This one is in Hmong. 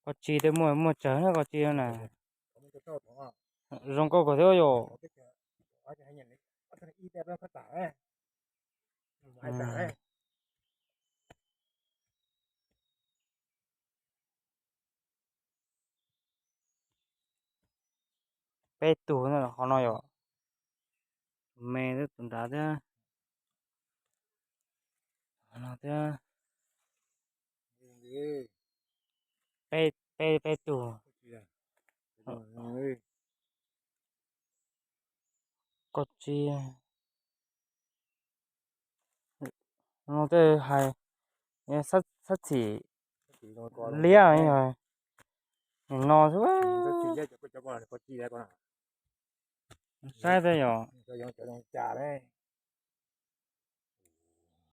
Koj tsis tej muaj muaj tsawg na, koj tsis na. Zoo nkauj kawg thiab yom. Peb tug qhov no yom. Me thiab tus nrad thiab. Qhov no thiab. Peb, peb, peb tug. Koj tsis no tej hais, xab txhim liab, nim no xwb. Saib tej yom.